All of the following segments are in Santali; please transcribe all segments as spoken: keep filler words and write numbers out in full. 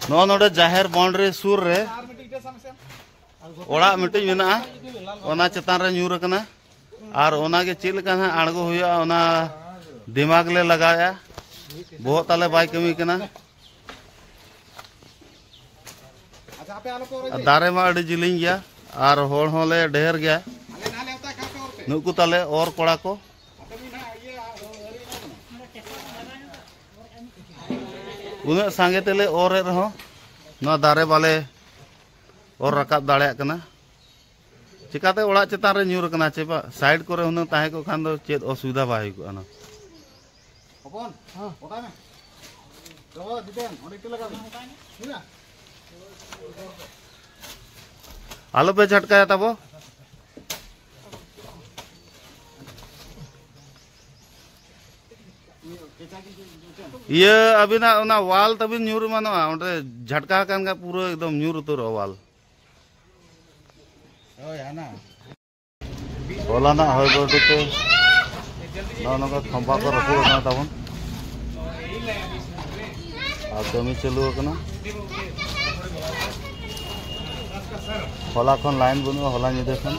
ᱱᱚᱜᱼᱚ ᱱᱚᱰᱮ ᱡᱟᱦᱮᱨ ᱵᱟᱣᱩᱱᱰᱟᱨᱤ ᱥᱩᱨ ᱨᱮ ᱚᱲᱟᱜ ᱢᱤᱫᱴᱤᱡ ᱢᱮᱱᱟᱜᱼᱟ, ᱚᱱᱟ ᱪᱮᱛᱟᱱ ᱨᱮ ᱧᱩᱨ ᱟᱠᱟᱱᱟ᱾ ᱟᱨ ᱚᱱᱟ ᱜᱮ ᱪᱮᱫ ᱞᱮᱠᱟ ᱱᱟᱦᱟᱜ ᱟᱬᱜᱚ ᱦᱩᱭᱩᱜᱼᱟ, ᱚᱱᱟ ᱫᱤᱢᱟᱜᱽ ᱞᱮ ᱞᱟᱜᱟᱣᱮᱫᱼᱟ᱾ ᱵᱚᱦᱚᱜ ᱛᱟᱞᱮ ᱵᱟᱭ ᱠᱟᱹᱢᱤ ᱠᱟᱱᱟ᱾ ᱟᱨ ᱫᱟᱨᱮ ᱢᱟ ᱟᱹᱰᱤ ᱡᱤᱞᱤᱧ ᱜᱮᱭᱟ ᱟᱨ ᱦᱚᱲ ᱦᱚᱸᱞᱮ ᱰᱷᱮᱨ ᱜᱮᱭᱟ᱾ ᱱᱩᱠᱩ ᱛᱟᱞᱮ ᱚᱨ ᱠᱚᱲᱟ ᱠᱚ᱾ ᱩᱱᱟᱹᱜ ᱥᱟᱸᱜᱮ ᱛᱮᱞᱮ ᱚᱨᱮᱫ ᱨᱮᱦᱚᱸ ᱱᱚᱣᱟ ᱫᱟᱨᱮ ᱵᱟᱞᱮ ᱚᱨ ᱨᱟᱠᱟᱵ ᱫᱟᱲᱮᱭᱟᱜ ᱠᱟᱱᱟ᱾ ᱪᱮᱠᱟᱛᱮ ᱚᱲᱟᱜ ᱪᱮᱛᱟᱱ ᱨᱮ ᱧᱩᱨ ᱟᱠᱟᱱᱟ, ᱪᱮ ᱵᱟ, ᱥᱟᱭᱤᱰ ᱠᱚᱨᱮ ᱦᱩᱱᱟᱹᱝ ᱛᱟᱦᱮᱸ ᱠᱚᱜ ᱠᱷᱟᱱ ᱫᱚ ᱪᱮᱫ ᱚᱥᱩᱵᱤᱫᱷᱟ ᱵᱟᱭ ᱦᱩᱭ ᱠᱚᱜᱼᱟ ᱱᱟ᱾ ᱦᱚᱯᱚᱱ, ᱜᱚᱴᱟᱭ ᱢᱮ᱾ ᱫᱚᱦᱚ, ᱡᱤᱛᱮᱱ, ᱚᱸᱰᱮ ᱤᱴᱟᱹ ᱞᱟᱜᱟᱣ ᱢᱮ᱾ ᱦᱮᱸ? ᱟᱞᱚᱯᱮ ᱡᱷᱟᱴᱠᱟᱭᱟ ᱛᱟᱵᱚ᱾ ᱤᱭᱟᱹ, ᱟᱹᱵᱤᱱᱟᱜ ᱚᱱᱟ ᱣᱟᱞ ᱛᱟᱹᱵᱤᱱ ᱧᱩᱨ ᱮᱢᱟᱱᱚᱜᱼᱟ, ᱚᱸᱰᱮ ᱡᱷᱟᱴᱠᱟ ᱟᱠᱟᱱ ᱠᱷᱟᱱ ᱯᱩᱨᱟᱹ ᱮᱠᱫᱚᱢ ᱧᱩᱨ ᱩᱛᱟᱹᱨᱚᱜᱼᱟ ᱣᱟᱞ᱾ ᱦᱳᱭ, ᱦᱟᱱᱟ᱾ ᱦᱚᱞᱟᱱᱟᱜ ᱦᱚᱭ ᱵᱟᱹᱨᱰᱩ ᱛᱮ ᱱᱚᱜᱼᱚ ᱱᱚᱝᱠᱟ ᱠᱷᱚᱢᱵᱟ ᱠᱚ ᱨᱟᱹᱯᱩᱫ ᱟᱠᱟᱱᱟ ᱛᱟᱵᱚᱱ᱾ ᱟᱨ ᱠᱟᱹᱢᱤ ᱪᱟᱹᱞᱩ ᱟᱠᱟᱱᱟ᱾ ᱦᱚᱞᱟ ᱠᱷᱚᱱ ᱞᱟᱭᱤᱱ ᱵᱟᱹᱱᱩᱜᱼᱟ, ᱦᱚᱞᱟ ᱧᱤᱫᱟᱹ ᱠᱷᱚᱱ᱾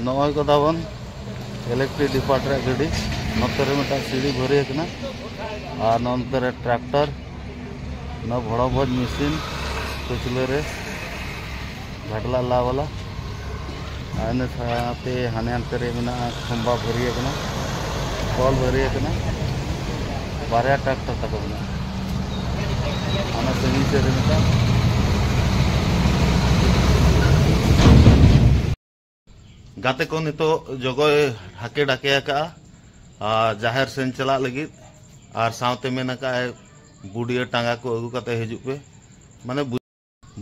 ᱱᱚᱜᱼᱚᱭ ᱠᱚ ᱛᱟᱵᱚᱱ ᱤᱞᱮᱠᱴᱨᱤᱠ ᱰᱤᱯᱟᱨᱴ ᱨᱮᱭᱟᱜ ᱜᱟᱹᱰᱤ᱾ ᱱᱚᱛᱮ ᱨᱮ ᱢᱤᱫᱴᱟᱝ ᱥᱤᱲᱤ ᱵᱷᱟᱹᱨᱤ ᱟᱠᱟᱱᱟ ᱟᱨ ᱱᱚᱱᱛᱮ ᱨᱮ ᱴᱨᱟᱠᱴᱚᱨ, ᱱᱚᱣᱟ ᱵᱷᱚᱲᱚ ᱵᱷᱚᱡᱽ ᱢᱮᱥᱤᱱ ᱯᱟᱹᱪᱷᱞᱟᱹ ᱨᱮ ᱜᱷᱟᱴᱞᱟ ᱞᱟ ᱣᱟᱞᱟ᱾ ᱟᱨ ᱤᱱᱟᱹ ᱥᱟᱶᱛᱮ ᱦᱟᱱᱮ ᱦᱟᱱᱛᱮ ᱨᱮ ᱢᱮᱱᱟᱜᱼᱟ, ᱠᱷᱚᱢᱵᱟ ᱵᱷᱟᱹᱨᱤ ᱟᱠᱟᱱᱟ, ᱠᱚᱞ ᱵᱷᱟᱹᱨᱤ ᱟᱠᱟᱱᱟ, ᱵᱟᱨᱭᱟ ᱴᱨᱟᱠᱴᱚᱨ ᱛᱟᱠᱚ ᱢᱮᱱᱟᱜᱼᱟ᱾ ᱚᱱᱟ ᱥᱟᱺᱜᱤᱧ ᱥᱮᱫ ᱨᱮ ᱢᱤᱫᱴᱟᱝ᱾ ᱜᱟᱛᱮ ᱠᱚ ᱱᱤᱛᱚᱜ ᱡᱚᱜᱚᱭ ᱦᱟᱠᱮ ᱰᱟᱠᱮ ᱟᱠᱟᱜᱼᱟ, ᱟᱨ ᱡᱟᱦᱮᱨ ᱥᱮᱱ ᱪᱟᱞᱟᱜ ᱞᱟᱹᱜᱤᱫ, ᱟᱨ ᱥᱟᱶᱛᱮ ᱢᱮᱱ ᱟᱠᱟᱜᱼᱟᱭ, "ᱵᱩᱰᱤᱭᱟᱹ ᱴᱟᱸᱜᱟ ᱠᱚ ᱟᱹᱜᱩ ᱠᱟᱛᱮ ᱦᱤᱡᱩᱜ ᱯᱮ᱾" ᱢᱟᱱᱮ ᱵᱩ-,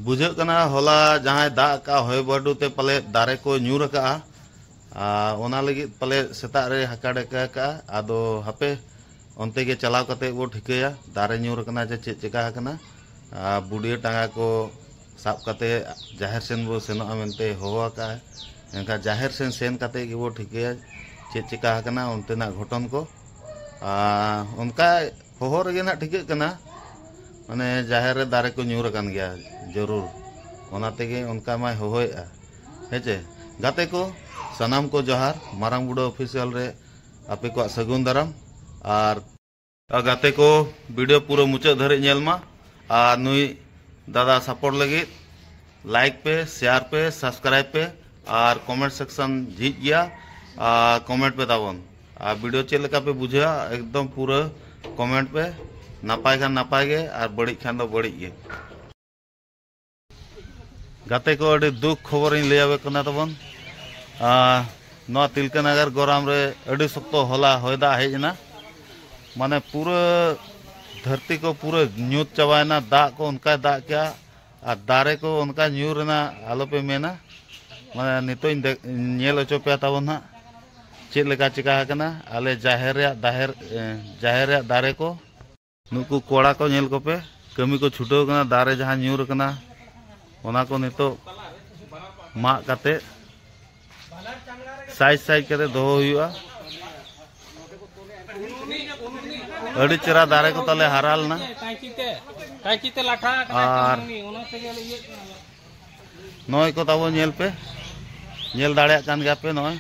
ᱵᱩᱡᱷᱟᱹᱜ ᱠᱟᱱᱟ ᱦᱚᱞᱟ ᱡᱟᱦᱟᱸᱭ ᱫᱟᱜ ᱟᱠᱟᱜᱼᱟ, ᱦᱚᱭ ᱵᱟᱹᱨᱰᱩ ᱛᱮ ᱯᱟᱞᱮ ᱫᱟᱨᱮ ᱠᱚ ᱧᱩᱨ ᱟᱠᱟᱜᱼᱟ, ᱟᱨ ᱚᱱᱟ ᱞᱟᱹᱜᱤᱫ ᱯᱟᱞᱮ ᱥᱮᱛᱟᱜ ᱨᱮ ᱦᱟᱠᱟ ᱰᱟᱠᱮ ᱟᱠᱟᱜᱼᱟ᱾ ᱟᱫᱚ ᱦᱟᱯᱮ ᱚᱱᱛᱮ ᱜᱮ ᱪᱟᱞᱟᱣ ᱠᱟᱛᱮ ᱵᱚ ᱴᱷᱤᱠᱟᱹᱭᱟ ᱫᱟᱨᱮ ᱧᱩᱨ ᱟᱠᱟᱱᱟ ᱪᱮ ᱪᱮᱫ ᱪᱮᱠᱟ ᱟᱠᱟᱱᱟ᱾ ᱟᱨ ᱵᱩᱰᱤᱭᱟᱹ ᱴᱟᱸᱜᱟ ᱠᱚ ᱥᱟᱵ ᱠᱟᱛᱮ ᱡᱟᱦᱮᱨ ᱥᱮᱱ ᱵᱚ ᱥᱮᱱᱚᱜᱼᱟ ᱢᱮᱱᱛᱮ ᱦᱚᱦᱚ ᱟᱠᱟᱫᱼᱟᱭ᱾ ᱮᱱᱠᱷᱟᱱ ᱡᱟᱦᱮᱨ ᱥᱮᱱ ᱥᱮᱱ ᱠᱟᱛᱮ ᱜᱮᱵᱚ ᱴᱷᱤᱠᱟᱹᱭᱟ ᱪᱮᱫ ᱪᱮᱠᱟ ᱟᱠᱟᱱᱟ ᱚᱱᱛᱮᱱᱟᱜ ᱜᱷᱚᱴᱚᱱ ᱠᱚ᱾ ᱟᱨ ᱚᱱᱠᱟ ᱦᱚᱦᱚ ᱨᱮᱜᱮ ᱱᱟᱜ ᱴᱷᱤᱠᱟᱹᱜ ᱠᱟᱱᱟ, ᱢᱟᱱᱮ ᱡᱟᱦᱮᱨ ᱨᱮ ᱫᱟᱨᱮ ᱠᱚ ᱧᱩᱨ ᱟᱠᱟᱱ ᱜᱮᱭᱟ ᱡᱟᱹᱨᱩᱲ, ᱚᱱᱟ ᱛᱮᱜᱮ ᱚᱱᱠᱟ ᱢᱟᱭ ᱦᱚᱦᱚᱭᱮᱫᱼᱟ᱾ ᱦᱮᱸ ᱪᱮ? ᱜᱟᱛᱮ ᱠᱚ, ᱥᱟᱱᱟᱢ ᱠᱚ ᱡᱚᱦᱟᱨ᱾ ᱢᱟᱨᱟᱝ ᱵᱩᱰᱷᱟᱹ ᱚᱯᱷᱤᱥᱤᱭᱟᱞ ᱨᱮ ᱟᱯᱮ ᱠᱚᱣᱟᱜ ᱥᱟᱹᱜᱩᱱ ᱫᱟᱨᱟᱢ᱾ ᱟᱨ ᱟᱨ ᱜᱟᱛᱮ ᱠᱚ, ᱵᱷᱤᱰᱤᱭᱳ ᱯᱩᱨᱟᱹ ᱢᱩᱪᱟᱹᱫ ᱫᱷᱟᱹᱨᱤᱡ ᱧᱮᱞ ᱢᱟ᱾ ᱟᱨ ᱱᱩᱭ ᱫᱟᱫᱟ ᱥᱟᱯᱳᱨᱴ ᱞᱟᱹᱜᱤᱫ ᱞᱟᱭᱤᱠ ᱯᱮ, ᱥᱮᱭᱟᱨ ᱯᱮ, ᱥᱟᱵᱥᱠᱨᱟᱭᱤᱵ ᱯᱮ᱾ ᱟᱨ ᱠᱚᱢᱮᱱᱴ ᱥᱮᱠᱥᱚᱱ ᱡᱷᱤᱡ ᱜᱮᱭᱟ, ᱟᱨ ᱠᱚᱢᱮᱱᱴ ᱯᱮ ᱛᱟᱵᱚᱱ᱾ ᱟᱨ ᱵᱷᱤᱰᱤᱭᱳ ᱪᱮᱫ ᱞᱮᱠᱟ ᱯᱮ ᱵᱩᱡᱷᱟᱹᱣᱟ, ᱮᱠᱫᱚᱢ ᱯᱩᱨᱟᱹ ᱠᱚᱢᱮᱱᱴ ᱯᱮ᱾ ᱱᱟᱯᱟᱭ ᱠᱷᱟᱱ ᱱᱟᱯᱟᱭ ᱜᱮ, ᱟᱨ ᱵᱟᱹᱲᱤᱡ ᱠᱷᱟᱱ ᱫᱚ ᱵᱟᱹᱲᱤᱡ ᱜᱮ᱾ ᱜᱟᱛᱮ ᱠᱚ, ᱟᱹᱰᱤ ᱫᱩᱠ ᱠᱷᱚᱵᱚᱨᱤᱧ ᱞᱟᱹᱭ ᱟᱯᱮ ᱠᱟᱱᱟ ᱛᱟᱵᱚᱱ᱾ ᱟᱨ ᱱᱚᱣᱟ ᱛᱤᱞᱠᱟᱹ ᱱᱟᱜᱟᱨ ᱜᱚᱨᱟᱢ ᱨᱮ ᱟᱹᱰᱤ ᱥᱚᱠᱛᱚ ᱦᱚᱞᱟ ᱦᱚᱭ ᱫᱟᱜ ᱦᱮᱡ ᱮᱱᱟ᱾ ᱢᱟᱱᱮ ᱯᱩᱨᱟᱹ ᱫᱷᱟᱹᱨᱛᱤ ᱠᱚ ᱯᱩᱨᱟᱹ ᱧᱩᱛ ᱪᱟᱵᱟᱭᱮᱱᱟ, ᱫᱟᱜ ᱠᱚ ᱚᱱᱠᱟᱭ ᱫᱟᱜ ᱠᱮᱜᱼᱟ᱾ ᱟᱨ ᱫᱟᱨᱮ ᱠᱚ ᱚᱱᱠᱟ ᱧᱩᱨ ᱮᱱᱟ, ᱟᱞᱚᱯᱮ ᱢᱮᱱᱟ᱾ ᱢᱟᱱᱮ ᱱᱤᱛᱚᱜ ᱤᱧ ᱫᱮ-, ᱧᱮᱞ ᱦᱚᱪᱚ ᱯᱮᱭᱟ ᱛᱟᱵᱚᱱ ᱦᱟᱸᱜ ᱪᱮᱫ ᱞᱮᱠᱟ ᱪᱮᱠᱟ ᱟᱠᱟᱱᱟ ᱟᱞᱮ ᱡᱟᱦᱮᱨ ᱨᱮᱭᱟᱜ, ᱫᱟᱦᱮᱨ, ᱮ, ᱡᱟᱦᱮᱨ ᱨᱮᱭᱟᱜ ᱫᱟᱨᱮ ᱠᱚ᱾ ᱱᱩᱠᱩ ᱠᱚᱲᱟ ᱠᱚ ᱧᱮᱞ ᱠᱚᱯᱮ, ᱠᱟᱹᱢᱤ ᱠᱚ ᱪᱷᱩᱴᱟᱹᱣ ᱠᱟᱱᱟ᱾ ᱫᱟᱨᱮ ᱡᱟᱦᱟᱸ ᱧᱩᱨ ᱟᱠᱟᱱᱟ, ᱚᱱᱟ ᱠᱚ ᱱᱤᱛᱚᱜ ᱢᱟᱜ ᱠᱟᱛᱮ ᱥᱟᱭᱤᱡ ᱥᱟᱭᱤᱡ ᱠᱟᱛᱮ ᱫᱚᱦᱚ ᱦᱩᱭᱩᱜᱼᱟ᱾ ᱟᱹᱰᱤ ᱪᱮᱦᱨᱟ ᱫᱟᱨᱮ ᱠᱚ ᱛᱟᱞᱮ ᱦᱟᱨᱟ ᱞᱮᱱᱟ᱾ ᱠᱟᱸᱪᱤ ᱛᱮ, ᱠᱟᱸᱪᱤ ᱛᱮ ᱞᱟᱴᱷᱟ ᱟᱠᱟᱱᱟ ᱟᱨ ᱩᱱᱤ, ᱚᱱᱟ ᱛᱮᱜᱮ ᱤᱭᱟᱹᱜ ᱠᱟᱱᱟ᱾ ᱱᱚᱜᱼᱚᱭ ᱠᱚ ᱛᱟᱵᱚ ᱧᱮᱞ ᱯᱮ, ᱧᱮᱞ ᱫᱟᱲᱮᱭᱟᱜ ᱠᱟᱱ ᱜᱮᱭᱟ ᱯᱮ᱾ ᱱᱚᱜᱼᱚᱭ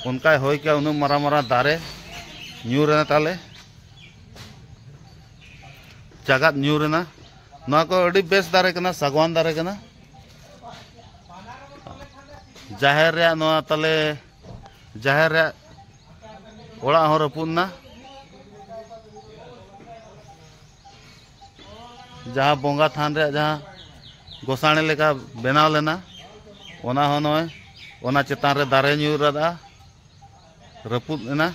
ᱚᱱᱠᱟᱭ ᱦᱚᱭ ᱠᱮᱜᱼᱟ, ᱩᱱᱟᱹᱜ ᱢᱟᱨᱟᱝ ᱢᱟᱨᱟᱝ ᱫᱟᱨᱮ ᱧᱩᱨ ᱮᱱᱟ ᱛᱟᱞᱮ᱾ ᱪᱟᱜᱟᱫ ᱧᱩᱨ ᱮᱱᱟ᱾ ᱱᱚᱣᱟ ᱠᱚ ᱟᱹᱰᱤ ᱵᱮᱥ ᱫᱟᱨᱮ ᱠᱟᱱᱟ, ᱥᱟᱜᱣᱟᱱ ᱫᱟᱨᱮ ᱠᱟᱱᱟ᱾ ᱡᱟᱦᱮᱨ ᱨᱮᱭᱟᱜ ᱱᱚᱣᱟ ᱛᱟᱞᱮ, ᱡᱟᱦᱮᱨ ᱨᱮᱭᱟᱜ ᱚᱲᱟᱜ ᱦᱚᱸ ᱨᱟᱹᱯᱩᱫ ᱮᱱᱟ᱾ ᱡᱟᱦᱟᱸ ᱵᱚᱸᱜᱟ ᱛᱷᱟᱱ ᱨᱮᱭᱟᱜ ᱡᱟᱦᱟᱸ ᱜᱚᱥᱟᱬᱮ ᱞᱮᱠᱟ ᱵᱮᱱᱟᱣ ᱞᱮᱱᱟ, ᱚᱱᱟ ᱦᱚᱸ ᱱᱚᱜᱼᱚᱭ ᱚᱱᱟ ᱪᱮᱛᱟᱱ ᱨᱮ ᱫᱟᱨᱮ ᱧᱩᱨ ᱟᱫᱼᱟ, ᱨᱟᱹᱯᱩᱫ ᱮᱱᱟ᱾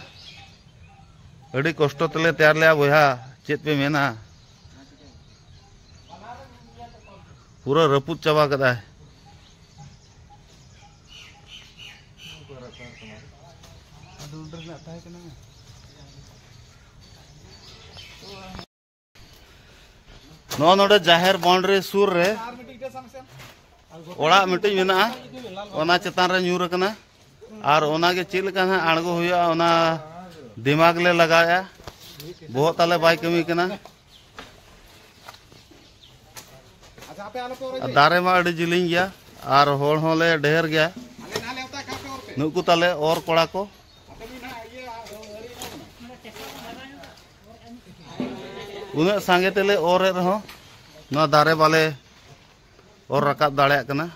ᱟᱹᱰᱤ ᱠᱚᱥᱴᱚ ᱛᱮᱞᱮ ᱛᱮᱭᱟᱨ ᱞᱮᱜᱼᱟ ᱵᱚᱭᱦᱟ, ᱪᱮᱫ ᱯᱮ ᱢᱮᱱᱟ, ᱯᱩᱨᱟᱹ ᱨᱟᱹᱯᱩᱫ ᱪᱟᱵᱟ ᱠᱮᱫᱟᱭ᱾ ᱱᱚᱜᱼᱚ ᱱᱚᱰᱮ ᱡᱟᱦᱮᱨ ᱵᱟᱣᱩᱱᱰᱟᱨᱤ ᱥᱩᱨ ᱨᱮ ᱚᱲᱟᱜ ᱢᱤᱫᱴᱤᱡ ᱢᱮᱱᱟᱜᱼᱟ, ᱚᱱᱟ ᱪᱮᱛᱟᱱ ᱨᱮ ᱧᱩᱨ ᱟᱠᱟᱱᱟ᱾ ᱟᱨ ᱚᱱᱟ ᱜᱮ ᱪᱮᱫ ᱞᱮᱠᱟ ᱱᱟᱦᱟᱜ ᱟᱬᱜᱚ ᱦᱩᱭᱩᱜᱼᱟ, ᱚᱱᱟ ᱫᱤᱢᱟᱜᱽ ᱞᱮ ᱞᱟᱜᱟᱣᱮᱫᱼᱟ᱾ ᱵᱚᱦᱚᱜ ᱛᱟᱞᱮ ᱵᱟᱭ ᱠᱟᱹᱢᱤ ᱠᱟᱱᱟ᱾ ᱟᱨ ᱫᱟᱨᱮ ᱢᱟ ᱟᱹᱰᱤ ᱡᱤᱞᱤᱧ ᱜᱮᱭᱟ ᱟᱨ ᱦᱚᱲ ᱦᱚᱸᱞᱮ ᱰᱷᱮᱨ ᱜᱮᱭᱟ᱾ ᱱᱩᱠᱩ ᱛᱟᱞᱮ ᱚᱨ ᱠᱚᱲᱟ ᱠᱚ᱾ ᱩᱱᱟᱹᱜ ᱥᱟᱸᱜᱮ ᱛᱮᱞᱮ ᱚᱨᱮᱫ ᱨᱮᱦᱚᱸ ᱱᱚᱣᱟ ᱫᱟᱨᱮ ᱵᱟᱞᱮ ᱚᱨ ᱨᱟᱠᱟᱵ ᱫᱟᱲᱮᱭᱟᱜ ᱠᱟᱱᱟ᱾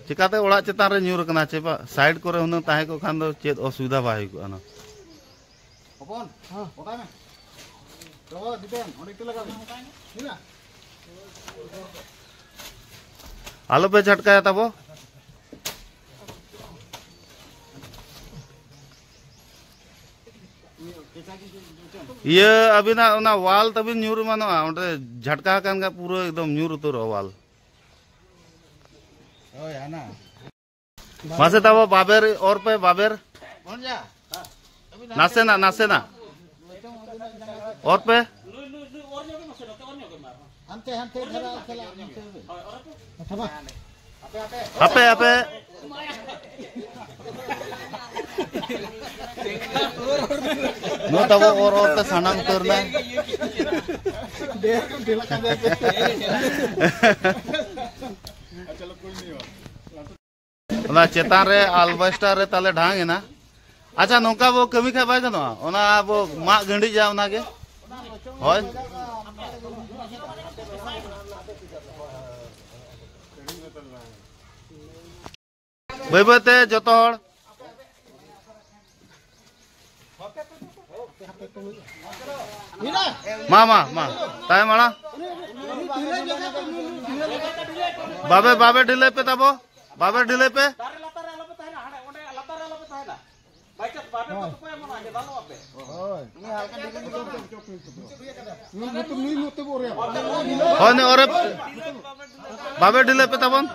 ᱪᱮᱠᱟᱛᱮ ᱚᱲᱟᱜ ᱪᱮᱛᱟᱱ ᱨᱮ ᱧᱩᱨ ᱟᱠᱟᱱᱟ, ᱪᱮ ᱵᱟ, ᱥᱟᱭᱤᱰ ᱠᱚᱨᱮ ᱦᱩᱱᱟᱹᱝ ᱛᱟᱦᱮᱸ ᱠᱚᱜ ᱠᱷᱟᱱ ᱫᱚ ᱪᱮᱫ ᱚᱥᱩᱵᱤᱫᱷᱟ ᱵᱟᱭ ᱦᱩᱭ ᱠᱚᱜᱼᱟ ᱱᱟ᱾ ᱦᱚᱯᱚᱱ, ᱦᱮᱸ᱾ ᱜᱚᱴᱟᱭ ᱢᱮ᱾ ᱫᱚᱦᱚ, ᱡᱤᱛᱮᱱ, ᱚᱸᱰᱮ ᱤᱴᱟᱹ ᱞᱟᱜᱟᱣ ᱢᱮ᱾ ᱴᱷᱤᱠ ᱜᱮᱭᱟ? ᱟᱞᱚᱯᱮ ᱡᱷᱟᱴᱠᱟᱭᱟ ᱛᱟᱵᱚ᱾ ᱤᱭᱟᱹ, ᱟᱹᱵᱤᱱᱟᱜ ᱚᱱᱟ ᱣᱟᱞ ᱛᱟᱵᱤᱱ ᱧᱩᱨ ᱮᱢᱟᱱᱚᱜᱼᱟ, ᱚᱸᱰᱮ ᱡᱷᱟᱴᱠᱟ ᱟᱠᱟᱱ ᱠᱷᱟᱱ ᱯᱩᱨᱟᱹ ᱮᱠᱫᱚᱢ ᱧᱩᱨ ᱩᱛᱟᱹᱨᱚᱜᱼᱟ ᱣᱟᱞ᱾ ᱦᱳᱭ, ᱦᱟᱱᱟ᱾ ᱢᱟᱥᱮ ᱛᱟᱵᱚ ᱵᱟᱵᱮᱨ ᱚᱨ ᱯᱮ, ᱵᱟᱵᱮᱨ᱾ ᱱᱟᱥᱮᱱᱟᱜ, ᱱᱟᱥᱮᱱᱟᱜ᱾ ᱚᱨ ᱯᱮ᱾ ᱦᱟᱱᱛᱮ, ᱦᱟᱱᱛᱮ ᱫᱷᱟᱨᱟ ᱪᱟᱞᱟᱜ, ᱦᱟᱱᱛᱮ ᱵᱮᱱ᱾ ᱦᱟᱯᱮ, ᱦᱟᱯᱮ᱾ ᱱᱚᱣᱟ ᱛᱟᱵᱚ ᱚᱨ ᱚᱨ ᱛᱮ ᱥᱟᱱᱟᱢ ᱩᱛᱟᱹᱨ ᱱᱟ᱾ ᱚᱱᱟ ᱪᱮᱛᱟᱱ ᱨᱮ ᱟᱞᱵᱮᱥᱴᱟᱨ ᱨᱮ ᱛᱟᱞᱮ ᱰᱷᱟᱝ ᱮᱱᱟ᱾ ᱟᱪᱪᱷᱟ, ᱱᱚᱝᱠᱟ ᱵᱚ ᱠᱟᱹᱢᱤ ᱠᱷᱟᱡ ᱵᱟᱭ ᱜᱟᱱᱚᱜᱼᱟ? ᱚᱱᱟ ᱵᱚ ᱢᱟᱜ ᱜᱟᱹᱰᱤᱡᱟ, ᱚᱱᱟᱜᱮ᱾ ᱦᱳᱭ, ᱵᱟᱹᱭ ᱵᱟᱹᱭ ᱛᱮ ᱡᱚᱛᱚ ᱦᱚᱲ᱾ ᱢᱟ, ᱢᱟ, ᱢᱟ, ᱛᱟᱭᱚᱢ ᱢᱟᱲᱟᱝ᱾ ᱵᱟᱵᱮ, ᱵᱟᱵᱮ ᱰᱷᱤᱞᱟᱹᱭ ᱯᱮ ᱛᱟᱵᱚ, ᱵᱟᱵᱮ ᱰᱷᱤᱞᱟᱹᱭ ᱯᱮ᱾ ᱫᱟᱨᱮ ᱞᱟᱛᱟᱨ ᱨᱮ ᱟᱞᱚᱯᱮ ᱛᱟᱦᱮᱱᱟ, ᱦᱟᱸᱰᱮ ᱚᱸᱰᱮ ᱞᱟᱛᱟᱨ ᱨᱮ ᱟᱞᱚᱯᱮ ᱛᱟᱦᱮᱱᱟ᱾ ᱵᱟᱭ ᱪᱟᱱᱥ ᱵᱟᱵᱮᱨ ᱫᱚ ᱛᱚᱯᱟᱭ ᱮᱢᱚᱱᱚᱜᱼᱟ, ᱡᱮ ᱫᱟᱞᱚᱜ ᱟᱯᱮ᱾ ᱦᱳᱭ᱾ ᱱᱩᱭ ᱢᱚᱛᱚ, ᱱᱩᱭ ᱢᱚᱛᱚ ᱵᱚ ᱚᱨᱮᱭᱟ᱾ ᱦᱳᱭ, ᱱᱩᱭ ᱚᱨᱮ, ᱵᱟᱵᱮ ᱰᱷᱤᱞᱟᱹ ᱯᱮ ᱛᱟᱵᱚᱱ᱾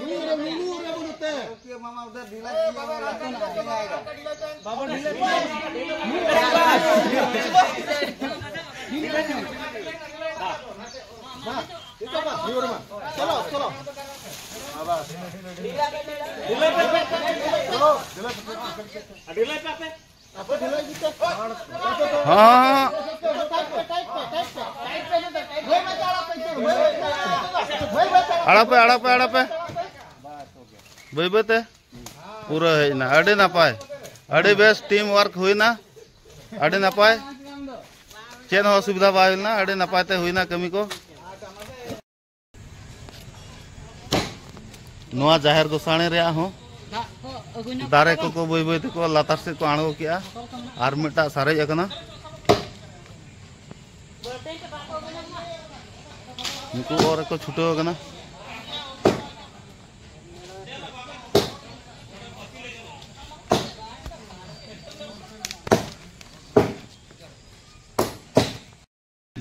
ᱱᱩᱭ ᱚᱨᱮ, ᱱᱩᱭ ᱚᱨᱮ ᱵᱚ ᱱᱚᱛᱮ᱾ ᱪᱟᱞᱟᱣ, ᱪᱟᱞᱟᱣ᱾ ᱦᱚᱸ, ᱦᱚᱸ, ᱦᱚᱸ᱾ ᱟᱲᱟᱜ ᱯᱮ, ᱟᱲᱟᱜ ᱯᱮ, ᱟᱲᱟᱜ ᱯᱮ᱾ ᱵᱟᱹᱭ ᱵᱟᱹᱭ ᱛᱮ᱾ ᱯᱩᱨᱟᱹ ᱦᱮᱡ ᱮᱱᱟ᱾ ᱟᱹᱰᱤ ᱱᱟᱯᱟᱭ, ᱟᱹᱰᱤ ᱵᱮᱥ, ᱴᱤᱢ ᱣᱟᱨᱠ ᱦᱩᱭᱱᱟ᱾ ᱟᱹᱰᱤ ᱱᱟᱯᱟᱭ, ᱪᱮᱫ ᱦᱚᱸ ᱚᱥᱩᱵᱤᱫᱷᱟ ᱵᱟᱭ ᱦᱩᱭ ᱞᱮᱱᱟ᱾ ᱟᱹᱰᱤ ᱱᱟᱯᱟᱭ ᱛᱮ ᱦᱩᱭᱱᱟ ᱠᱟᱹᱢᱤ ᱠᱚ᱾ ᱱᱚᱣᱟ ᱡᱟᱦᱮᱨ ᱜᱚᱥᱟᱬᱮ ᱨᱮᱭᱟᱜ ᱦᱚᱸ ᱫᱟᱨᱮ ᱠᱚᱠᱚ ᱵᱟᱹᱭ ᱵᱟᱹᱭ ᱛᱮᱠᱚ ᱞᱟᱛᱟᱨ ᱥᱮᱫ ᱠᱚ ᱟᱬᱜᱚ ᱠᱮᱜᱼᱟ, ᱟᱨ ᱢᱤᱫᱴᱟᱜ ᱥᱟᱨᱮᱡ ᱟᱠᱟᱱᱟ᱾ ᱱᱩᱠᱩ ᱚᱨ ᱨᱮᱠᱚ ᱪᱷᱩᱴᱟᱹᱣ ᱟᱠᱟᱱᱟ᱾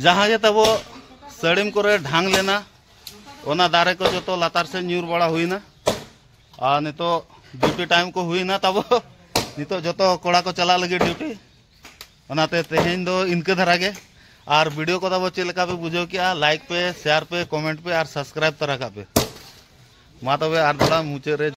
ᱡᱟᱦᱟᱸ ᱜᱮ ᱛᱟᱵᱚ ᱥᱟᱹᱲᱤᱢ ᱠᱚᱨᱮ ᱰᱷᱟᱝ ᱞᱮᱱᱟ, ᱚᱱᱟ ᱫᱟᱨᱮ ᱠᱚ ᱡᱚᱛᱚ ᱞᱟᱛᱟᱨ ᱥᱮᱫ ᱧᱩᱨ ᱵᱟᱲᱟ ᱦᱩᱭᱱᱟ᱾ ᱟᱨ ᱱᱤᱛᱚᱜ ᱰᱤᱭᱩᱴᱤ ᱴᱟᱭᱤᱢ ᱠᱚ ᱦᱩᱭᱱᱟ ᱛᱟᱵᱚ᱾ ᱱᱤᱛᱚᱜ ᱡᱚᱛᱚ ᱠᱚᱲᱟ ᱠᱚ ᱪᱟᱞᱟᱜ ᱞᱟᱹᱜᱤᱫ ᱰᱤᱭᱩᱴᱤ᱾ ᱚᱱᱟᱛᱮ ᱛᱮᱦᱮᱧ ᱫᱚ ᱤᱱᱠᱟᱹ ᱫᱷᱟᱨᱟ ᱜᱮ᱾ ᱟᱨ ᱵᱷᱤᱰᱤᱭᱳ ᱠᱚ ᱛᱟᱵᱚ ᱪᱮᱫ ᱞᱮᱠᱟ ᱯᱮ ᱵᱩᱡᱷᱟᱹᱣ ᱠᱮᱜᱼᱟ, ᱞᱟᱭᱤᱠ ᱯᱮ, ᱥᱮᱭᱟᱨ ᱯᱮ, ᱠᱚᱢᱮᱱᱴ ᱯᱮ ᱟᱨ ᱥᱟᱵᱥᱠᱨᱟᱭᱤᱵ ᱛᱚᱨᱟ ᱠᱟᱜ ᱯᱮ᱾ ᱢᱟ ᱛᱚᱵᱮ ᱟᱨ ᱫᱚᱲᱟ ᱢᱩᱪᱟᱹᱫ ᱨᱮ